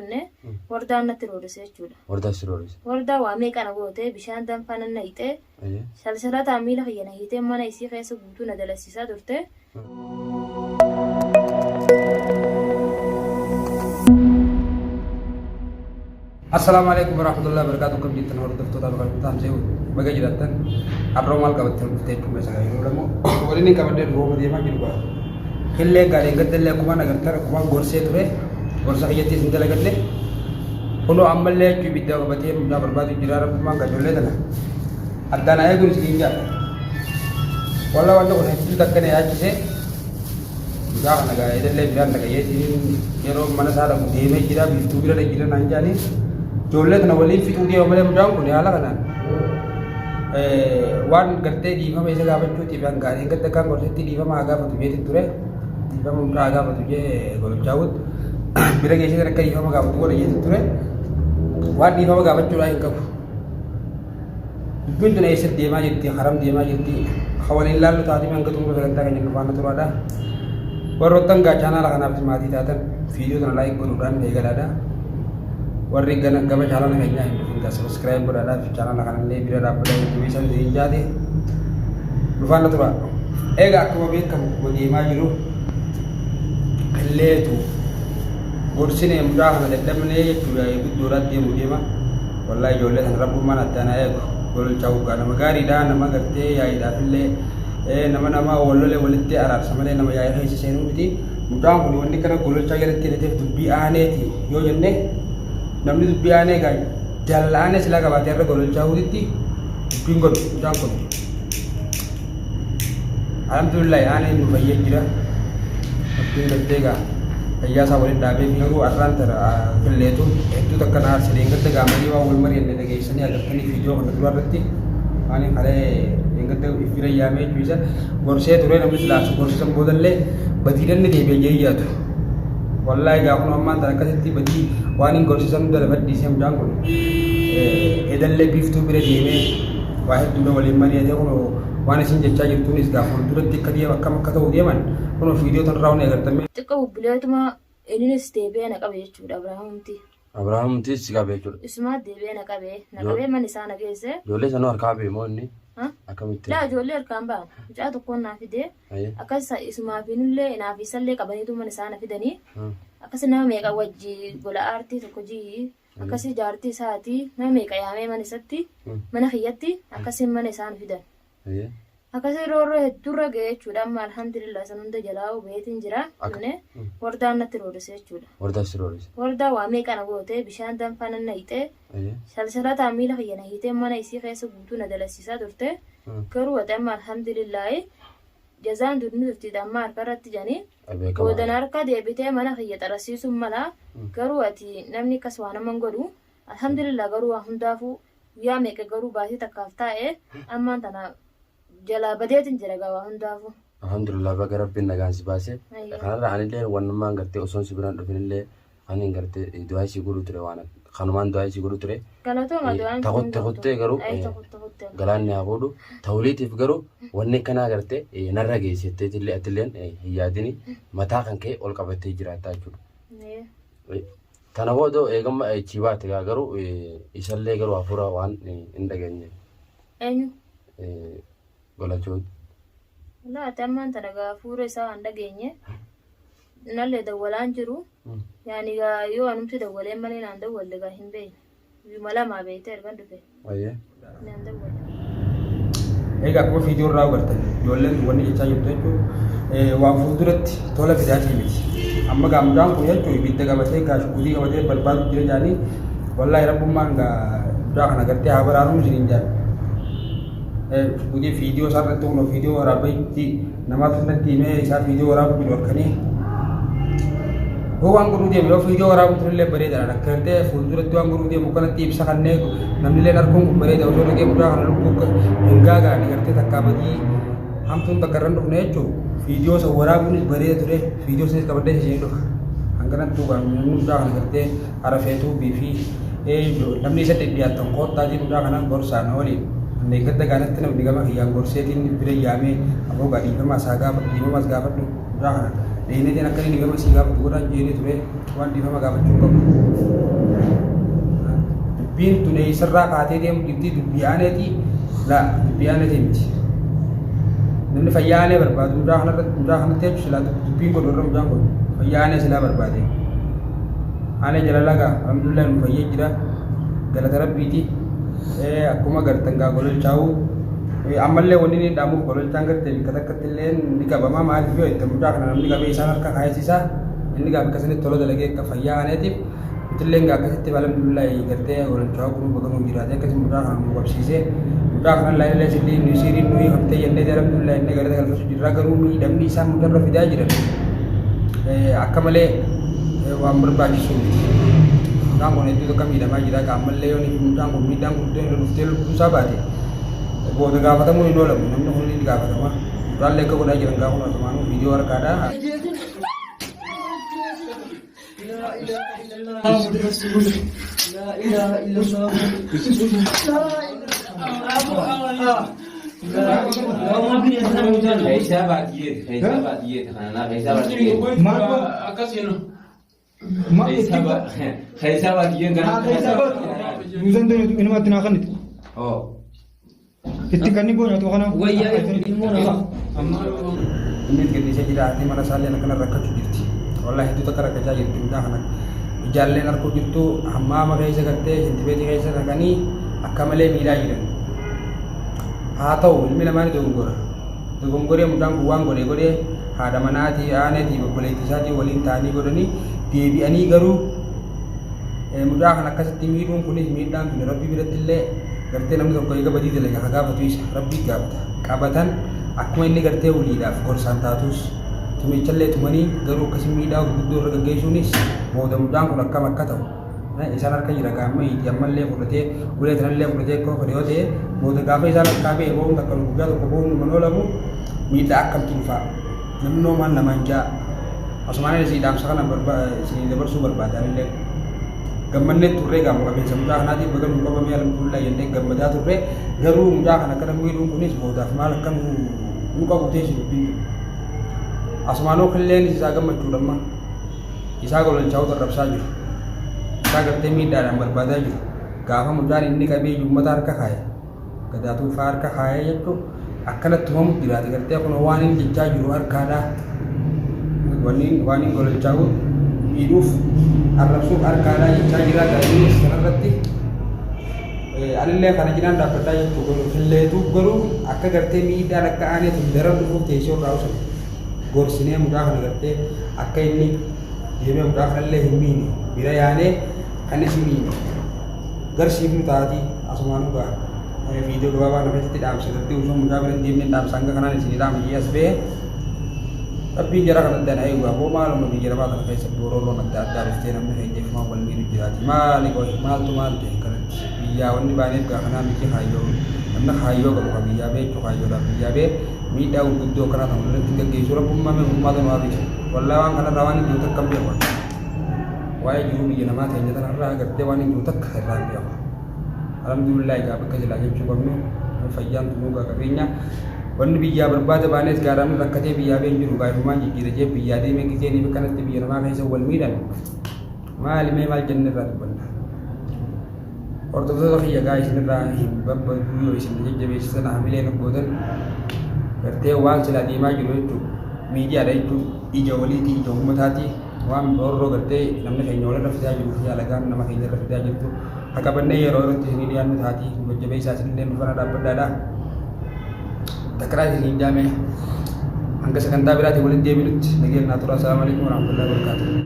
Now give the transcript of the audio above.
dhufne wardaan natti roorrise jechuudha. Wardaa si roorrise. Wardaa waa meeqa na goote, bishaan danfaa nan naqxe, salsalataan miila kiyya na hiitee mana isii keessa guutuu na dalasiisaa turte. Assalaamu alaikum warahmatullahi wabarakatuh. Kam jirtan hordoftoota bakka Hamzee baga jiraattan. Har'oo maal qabattee dhuftee jechuun beekaa yeroo lamu waliin hin qabadhee rooma deemaa jiru gaa. Illee gaariin gadda akkuma agartan akkuma gorsee ture gorsa kiyyattis hin dalaganne. Kunoo ammallee jechuun ibidda qabatee mucaa barbaadu jira rabbumaan gajoollee tana. Addaan haa eeguun isin jaa. Walla wanti kun hedduu takka na yaachise. Mucaa kana gaa edallee biraan dhagayeetiin yeroo mana isaa dhaqu deemee jira biiftuu bira jira naan jaanii. Ijoollee tana waliin fixuu deema malee mucaan kun haala kanaan waan gartee dhiifama isa gaafachuutiif hanga gadda akkaan gorsetti dhiifama haa gaafatu jeetiin ture. Dhiifama mucaa haa gaafatu jee gololchaawut bira geessee akka dhiifama gaafatu godha jeetiin ture. Waan dhiifama gaafachuudhaa hin qabu. Dubbiin tun eessa deemaa jirti? Haram deemaa jirti? Ka waliin laallu taatee hanga xumura sagantaa keenya nu faana turaadha. Warroottan gaa chaanaala kanaafis maatii taatan viidiyoo tana like godhuudhaan eegalaadha. Warri gana gama chaanaala keenyaa hin dhufin gaa subscribe godhaadhaa fi chaanaala kanallee bira dhaabbataa jajjabeessan isin jaate nu faana tura. Egaa akkuma beekamu akkuma deemaa jiru qilleetu gorsinee mucaa kana dadhabnee jechuudha guddoodhaan deemu deema. Wallahi ijoollee sana rabbummaan addaan haa eegu. Gololchaa hoggaa nama gaariidha nama gartee yaa'iidhaafillee nama nama wal lole walitti araarsa malee nama yaa'ii keessa seenuu miti. Mucaan kun wanni kana gololchaa jalatti hidhateef dubbii aaneeti yoo jenne namni dubbii aanee gaa jaalala aanee silaa qabaatee irra gololchaa huditti dubbiin godhu mucaan kun. Alhamdulillah aaneen nu fayyee jira. Rabbiin gartee gaa fayyaa isaa waliin dhaabee fi garuu arraan tana qilleetu hedduu takka na aarse dheengadda gaa marii waan wal mari'anne dhageessanii agartanii viidiyoo kana dura irratti waan kalee dheengadda if bira yaamee jechuu isa gorsee ture namni silaa gorsisan boodallee badiidhan ni deebi'e jee yaadu. Wallaahi gaa kun ammaan tana akkasitti badii waan hin gorsisan hunda lafa dhiisee mucaan kun edallee biiftuu bira deemee waa hedduudha waliin mari'atee kun waan isin jechaa jirtuunis gaa fuulduratti akka deema akkam akka ta'u deeman kun viidiyoo tanarraa waan agartan. Xiqqoo bubbuleetuma innis deebi'ee na qabe jechuudha Abrahaamumti. Abrahaamumti si qabe jechuudha. Isumaa deebi'ee na qabe. Na qabee mana isaa na geesse. Ijoollee sanuu harkaa ba'e moo inni? Akkamitti? Laa ijoollee harkaan ba'an. Mucaa tokkoon naa fidee. Akkas isumaa fi nullee naaf isallee qabaniitu mana isaa na fidanii. Akkas nama meeqa wajji gola aartii tokko jii. Akkasii jaartii isaatii nama meeqa yaamee mana isatti mana kiyyatti akkasiin mana isaa nu fidan. Akkasii roorroo hedduurra ga'e jechuudha. Amma alhamdulillah san hunda jalaa baheetiin jira. Jenne wardaan natti roorrise jechuudha. Wardaa si roorrise. Wardaa waa meeqa na goote, bishaan danfaa nan naqxe, salsalataan miila kiyya na hiitee mana isii keessa guutuu na dalasiisaa turte. Garuu ati amma alhamdulillah jazaan dur ni turtiidha amma harka irratti jedhanii. Booda na harka deebitee mana kiyya xarasiisuun mala. Garuu ati namni akkas waa nama hin godhu. Alhamdulillah garuu waa hundaafuu guyyaa meeqa garuu baatii takkaaf taa'e ammaan tana jalaa badeetiin jira gaa waa hundaafuu. Alhamdulillah baga rabbiin nagaan si baase. Kanarra anillee wannummaan gartee osoon si biraan dhufinillee ani gartee du'aa si godhu ture waan kanumaan du'aa si godhu ture. Galatooma du'aan Ta kutte kuttee garuu galaanni haa fuudhu. Tawliitiif garuu wanni akkanaa gartee narra geessetteetillee atilleen hin yaadini mataa kan kee ol qabattee jiraattaa jechuudha. Tana booda eegamma achii baate gaa garuu isallee garuu hafuura waan hin dhageenye. Eenyu? Golachuu. Laa ati ammaan tana gaa hafuura isaa waan dhageenye. Nallee dawwalaan jiru. Yaani gaa yoo anumti dawwalee malee naan dawwalle gaa hin beekne. Guyyuma lamaa beektee ergan dhufe. Ayyee. Naan dawwalle. Egaa akkuma viidiyoo irraa hubattan ijoolleen tun wanni jechaa jirtu jechuun waan fuulduratti tola fidaatii miti. Amma gaa mucaan kun jechuun ibidda qabatee gaa shukutii qabatee barbaadu jira jaanii wallaahi rabbummaan gaa mucaa kana gartee haa baraaruun isin hin jaan. Shukutii viidiyoo isaa irratti kun viidiyoo waraabbeetti namaatu natti himee isaa viidiyoo waraabu jiru harkanii. Yoo waan godhuu deemu yoo viidiyoo waraabu turellee bareedaadha. Akka gartee fuulduratti waan godhuu deemu kanatti ibsa kannee namnillee arguun kun bareeda osoo dhaqee mucaa kana lubbuu hin gaagaane gartee takkaa badii hamtuun takka irra hin dhufne jechuun viidiyoo san waraabuunis bareeda ture viidiyoo sanis qabadhee isin dhufa. Hanganatti namni mucaa kana gartee arafeetuu fi namni isa dhidhiyaattan koottaatii mucaa kana gorsaan waliin. Anneen gadda gaanatti namni gama kiyyaan gorseetiin bira yaamee aboo gaa dhiifama isaa gaafadhu dhiifamaas gaafadhu mucaa kana dheeneetiin akka inni dhiifama sii gaafatu godhaan jeeni ture waan dhiifama gaafachuu hin qabu. Eessarraa kaatee deemu jirti dubbii aaneeti laa dubbii aaneeti miti. Namni fayyaa aanee barbaadu mucaa kanarratti mucaa kanatti jechuun silaa dubbiin godhu irra mucaan kun fayyaa aanee silaa barbaade. Aanee jala lagaa alhamdulillah nu fayyee jira galata rabbiiti. Akkuma gartan gaa gololchaa'u ammallee wanni inni dhaamuuf gololchaan gartee bakka takkatti illee ni qabama maaliif yoo itti mucaa kana namni qabee isaan harka kaayesiisa inni gaa bakka sanitti tola dalagee akka fayyaa aaneetiif nutillee gaa akkasitti alhamdulillah gartee gololchaa'u kunuu bakka nuu jiraate akkasi mucaa kana nu qabsiisee mucaa kana laalee sillee nu siiriin nu hiikamtee jennee alhamdulillah inni galata galfachuu jirra garuu miidhamni isaan mucarra fidaa jiran akka malee waan barbaachisu miti. Mucaan kun hedduu takka miidhamaa jira. Ammallee yoo mucaan kun miidhaan gurguddoon irra dhuftee lubbuun isaa baate booda gaafatamuu hin oolamu. Namni kun ni gaafatama. Mucaallee akka godhaa jiran gaafa asumaanuu viidiyoo harkaadha. Keessaa baadiyyeeti. Keessaa baadiyyeeti. Kanaa keessaa baadiyyeeti. Maal Akkasii nu. Keessaa baadiyyeen Haa keessaa baatu. Nuusan ta'e inumatti naa kannite. Oh. Itti kanni boonatu kana. Wayyaa ilmoo namaa. Inni gadhiisee jira haati mana isaallee akkana rakkachuu jirti. Wallahi hedduu takka rakkachaa jirti mucaa kana. Ijaalleen arkuu jirtu hammaama keessa gartee shintibeetii keessa naqanii akka malee miidhaa jiran. Haa ta'u ilmi namaa ni dogongora. Dogongoree mucaan kun waan godhe godhee haadha manaatii aaneetii obboleettii isaatii waliin ta'anii godhanii deebi'anii garuu mucaa kana akkasitti miidhuun kunis miidhaan tuni rabbii biratti illee gartee namni tokko eega badii dalaga haa gaafatu isa rabbii gaafata. Qabatan akkuma inni gartee waliidhaaf gorsaan taatus tumichallee tumanii garuu akkasi miidhaa gurguddoo irra gaggeessuunis booda mucaan kun akkam akka ta'u isaan harka jira gaamma itti ammallee fudhatee ulee tanallee fudhatee akka fedhe yoo ta'e booda gaafa isaan harkaa ba'e boo'uun takka guyyaa tokko boo'uun numan oolamu miidhaa akkamtu dhufaa namni noomaan namaan ja'a asumaan isin dhaamsa kana isin dabarsuu barbaadan illee gammannee turree gaama qabeessa mucaa kanaatiif baga nu qabamee alhamdulillah jennee gammadaa turree garuu mucaa kana akkana miidhuun kunis boodaaf maal akka nu qabu teessu dubbiin asumaanoo killeen isaa gammachuudha amma isaa gololchaa'u arrabsaa jiru isaa gartee miidhaadhaan barbaadaa jiru gaafa mucaan inni qabee uummata harka kaaye gadaatuu fa'aa harka kaayee jechuun akkanatti tumamu jiraate gartee kun waan inni jechaa jiru harkaadha wanni waan inni gololchaa'u miidhuuf arrabsuuf harkaadha jechaa jira gaa'innis kanarratti anillee kana cinaan dhaabbadhaa jechuun killeetu garuu akka gartee miidhaan akka aaneetu daran dhufuuf teessoo irraa usan gorsinee mucaa kana gartee akka inni deemee mucaa kanallee hin miine bira yaanee kan isi miine garsiifnu taatii asumaan dhugaa viidiyoo gabaabaa kana keessatti dhaamsa gartee osoo mucaa bira hin deemne dhaamsa hanga kanaan isin dhaama jee as ba'e rabbiin jara kana addaan eegu aboo maaluma biyya lafaa kana keessa boorooroon adda addaa dhuftee namni keenya ifumaan wal miidhu jiraati maali qoy maaltu maal ta'e kanatti biyyaa wanni baaneef gaa kanaa miti kaayyoo namni kaayyoo qabu ka biyyaa ba'e jechuu kaayyoodhaaf biyyaa ba'e miidhaa gurguddoo akkanaa ta'u irratti gaggeessu rabbummaa mee furmaata nu haa fidu wallaa waan kanarraa waan hin jiru takka hin beeku waa'ee jiruu biyya namaa teenya tanarraa gartee waan hin jiru takka irraa hin beeku alhamdulillah egaa bakka jalaa jechuu qabnu fayyaan tunuu gaa qabeenya wanni biyyaa barbaada baanees gaaraan rakkatee biyyaa been jiru gaa'ifumaan jijjiira jee biyyaa deemee gisee ni bakkanatti biyya namaa keessa wal miidhan maali mee maal jenne irraa dubbanna hordoftoota kiyya gaa isinirraa hin babbaduu yoo isin jajjabeessitan hamilee nu gootan gartee waan silaa deemaa jiru jechuun miidiyaadha jechuun ija waliiti ija uummataati waan roorroo gartee namni keenya walirra fidaa jiru fi alagaan nama keenya irra fidaa jirtu haqabannee yeroo irratti isinii dhiyaannu taati nu jajjabeessaa isinillee nu fana dhaabbadhaadha. Takraa isiniin jaame hanga sagantaa biraatiin walitti deebinutti nageenyaa tura. Assalaamu alaikum warahmatullahi wabarakatuh.